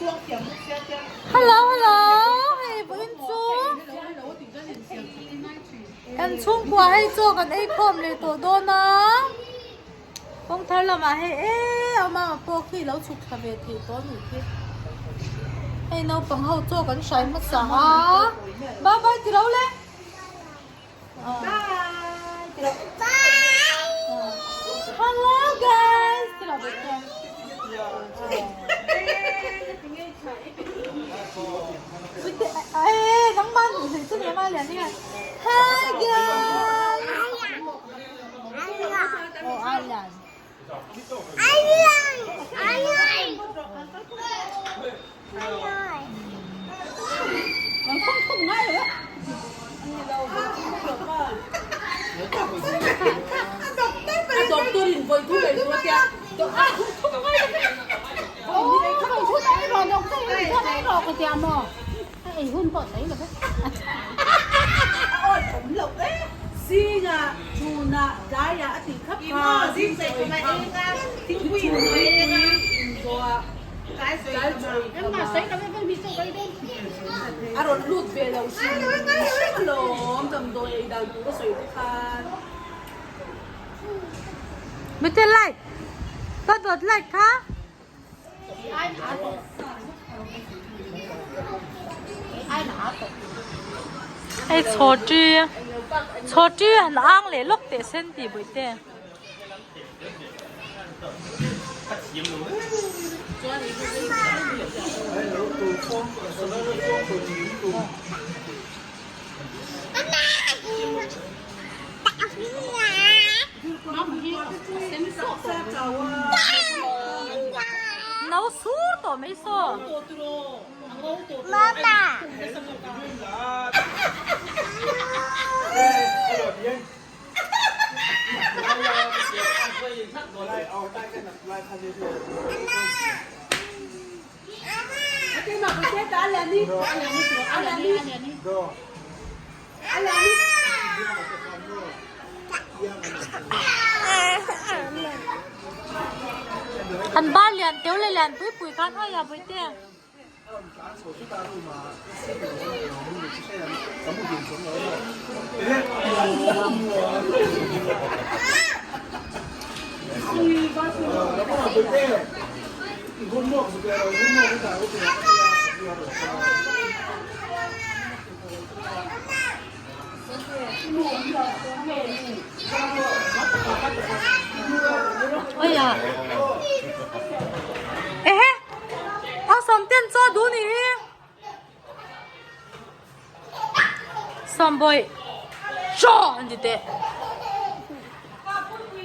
Hello hello hei vawiin chu kan chhungkua hei chaw kan ei khawm leh tawh dawn a kawng thar lamah hei e a mama pawh khi lo chhuk thla ve thei tawh a nih khi hei naupang ho chaw kan hrai hmasa a bye bye ti lo le. Hello guys. Hi guys. Oh, Alan. Mite like ka dawt like kha. Hei chhawṭi chhawṭi han ang leh lawk teh sen tih bawihte. No sur tawh mai saw. An bar lian teuh leh lian pui pui khan awi a bawihte. Oi a Ehe A sawmten chaw duh nih hi Sawmbawi chaw an ti teh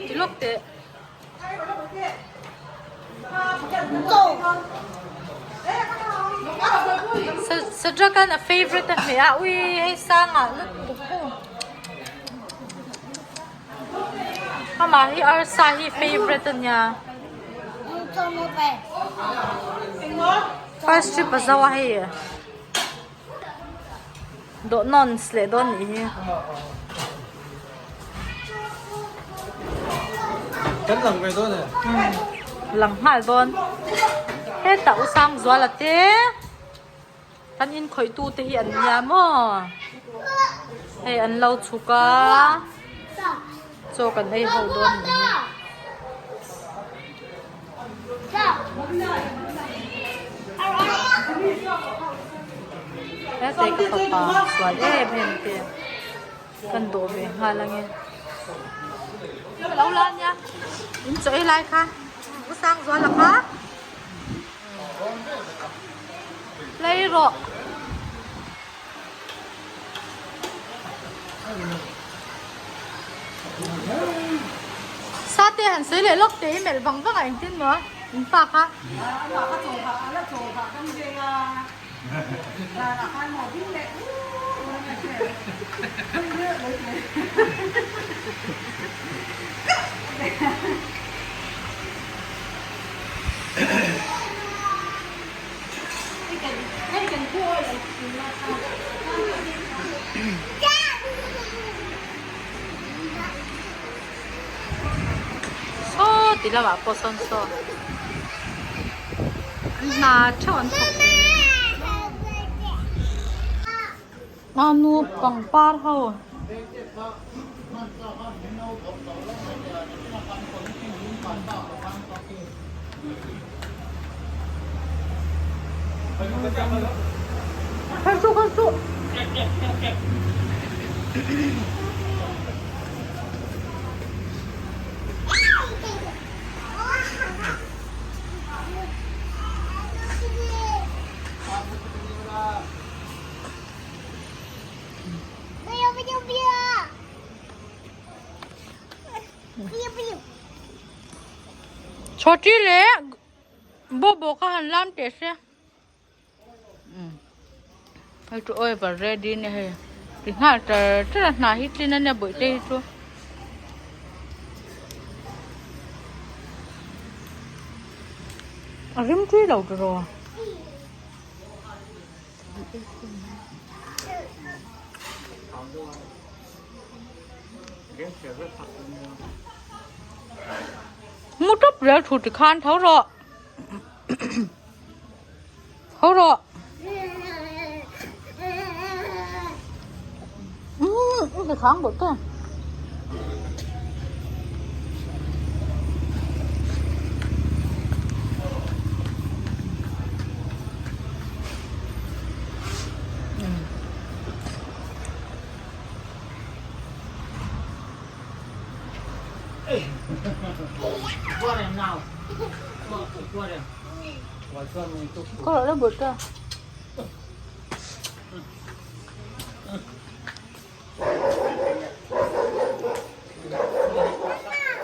Ti lawk teh Sadrakan a favourite a hmeh a ui hei sangah lutuk u amah hi arsa hi favourite a nia first trip a zo a hei Dawhnawn leh dawn nih hi. Kan lang ve dawn e. Lang nghal dawn. Hetah u Sangzuala te kan inkhawih tu te hi an nia maw. Hei an lo chhuk a. Chaw kan ei ho dawn nih hi. Hete ka fapa sual em em te kan dawh ve nghal ange lo la nia in chaw ei lai kha u sang zuala kha play rawh. Sate han sawi leh lawk teh i melh vang vang a engtin maw in pa kha. Saw ti lamah pawh sawn saw. An hna theuh an thawk ve. A nu pangpar ho. Kal suh kal suh. Chhawti leh Bobo kha han lam teh se. Hei chu over ready a nia hei. Ti nghal tar tar a hna hi tlin a nia bawihte hi chu. A rim tui lo tiraw. Mu tawp rel thu ti khan tho rawh. Tho rawh. Umm ka khang bawk ta. Có lẽ bột ta.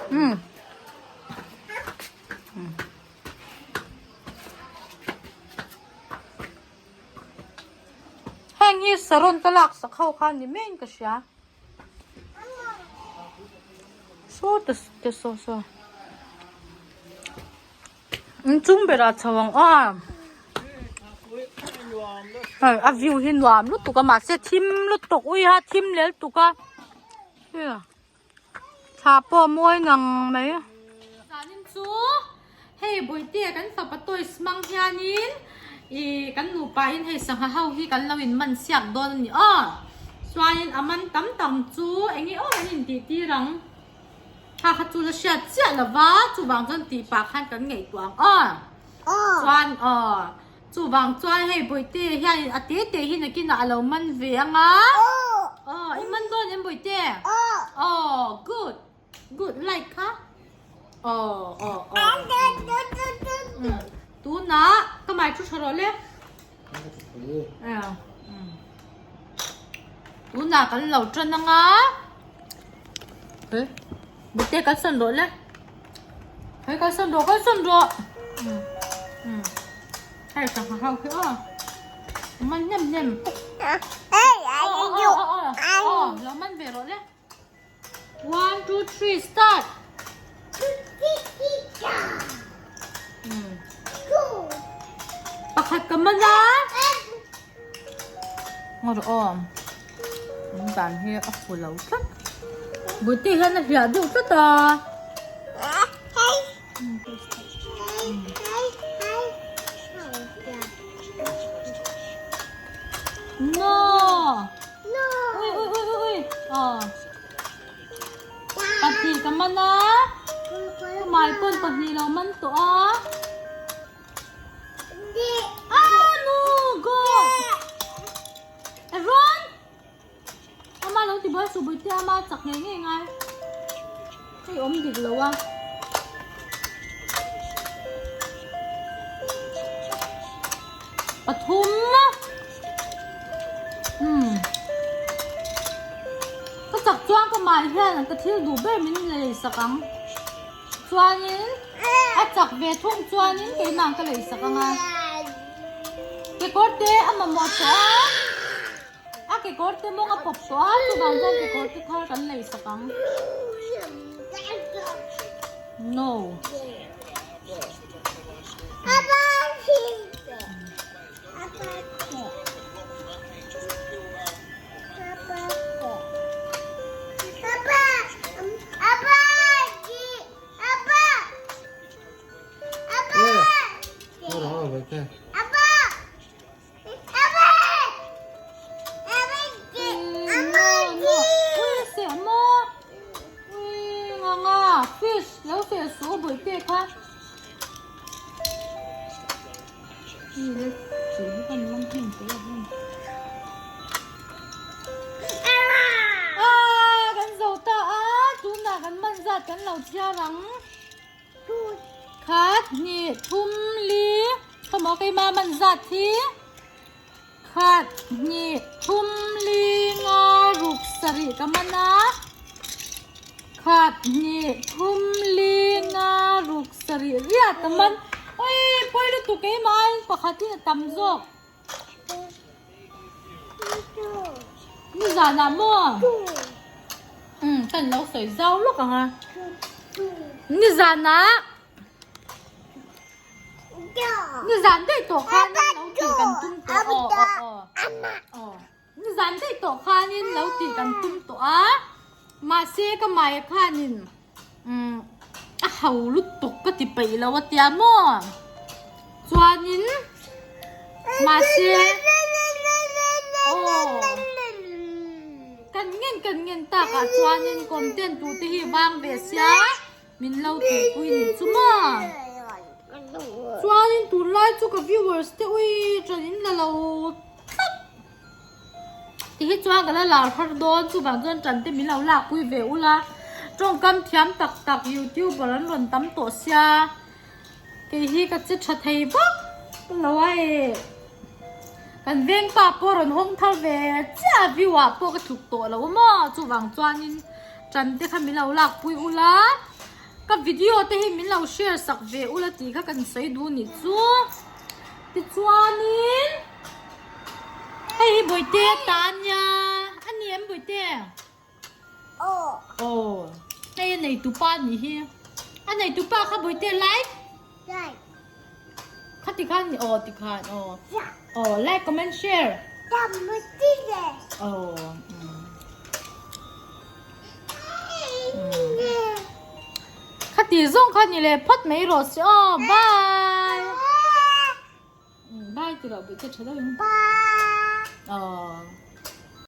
Ừ. Heng hi saron ta lak sak ho kha ni mai in ka hria. Saw te te saw saw. Inchung berah chho ang aw. Hei a view hi nuam lutuk a mahse thim lutuk ui a thim lel tuk a. Thla pawh a mawi ngang mai. Zanin chu hei Bawihtea kan fapa toys hmang hianin ih kan nupa in hei sangha ho hi kan lo in man chhiak dawn a ni aw. Chuanin a man tam tam chu eng nge aw kan intih tir ang. Kha kha chu la hriat chiah lo va chuvang chuan tih pah khan kan ngaihtuah ang aw. Chuan aw chuvang chuan hei Bawihtea hianin a te te hi nakinah a lo man ve ang a. Aw i man dawn em Bawihte? Aw good good like kha aw aw aw tunah ka mai thu tha rawh le. Tunah kan lo tan ang a. Bawihte kan sawn rawh le. Hei kan sawn rawh kan sawn rawh. Hei sangha ho khi aw. Man hnem hnem. Aw lo man ve rawh le. One two three start. Pakhat ka man a. Ngawr aw. An dan hi a fu lo tlat. Bawihte hian a hliah deuh tlat a. No. Ui ui ui ui ui. Aw. Pahnih ka man a. Ka pawn pahnih lo man tawh a. Ah no go. Run. Ama lo ti buai suh Bawihte ama chak ngei ngei ngai. Hei awm dik lo a. Pathum. Umm. Ka chak chuan ka mai hian ka thil duh ber min lei sak ang. Chuanin a chak ve thung chuanin keimah ka lei sak ang a. Kekawr te a mamawh tawh a. A kekawr te mawng a pawp tawh a, chuvang chuan kekawr te thar kan lei sak ang. No. Ah, kan zo ta a, tunah kan man zat kan lo chhiar ang. Khat, hnih, thum, li, khawmaw keima man zat hi. Khat, hnih, thum, li, nga, ruk, sarih ka man a. Khat, hnih, thum, li, nga, ruk, sarih riat ka man. Oi, pawi lutuk keimah aiin pakhatin a tam zawk. Nizanah maw? Umm, ka lo sawi zau lawk ang a. Nizanah Nizan daih tawh khanin lo tih kan tum tawh aw aw aw. Nizan daih tawh khanin lo tih kan tum tawh a. Mahse ka Maya khanin umm a ho lutuk ka ti peih lo a tia maw. Chuanin mahse aw kan ngen kan ngen takah chuanin content tute hi vang ve sia. Min lo tihpui ni chu maw? Chuanin tunlai chu ka viewers te ui ṭan in la lo tlat. Ti hi chuan ka la lar har dawn chuvang chuan ṭan te min lo lakpui ve ula. Ṭawngkam thiam tak tak youtuber an rawn tam tawh sia. Kei hi ka che ṭha thei vak lo a e. Kan vengpa pawh rawn hawng thar ve chiah a view ah pawh ka tluk tawh lo maw chuvang chuanin ṭan te kha min lo lakpui ula ka video te hi min lo share sak ve ula tih kha kan sawi duh nih chu tichuanin hei hi bawihte ta ania a ni em bawihte. Aw hei a nei tupa nih hi a nei tupa kha bawihte like kha ti khan aw ti khan aw aw like comment share aw kha ti zawng kha ni leh phawt mai rawh se aw bye bye ti loh bawihte tha deuhin aw.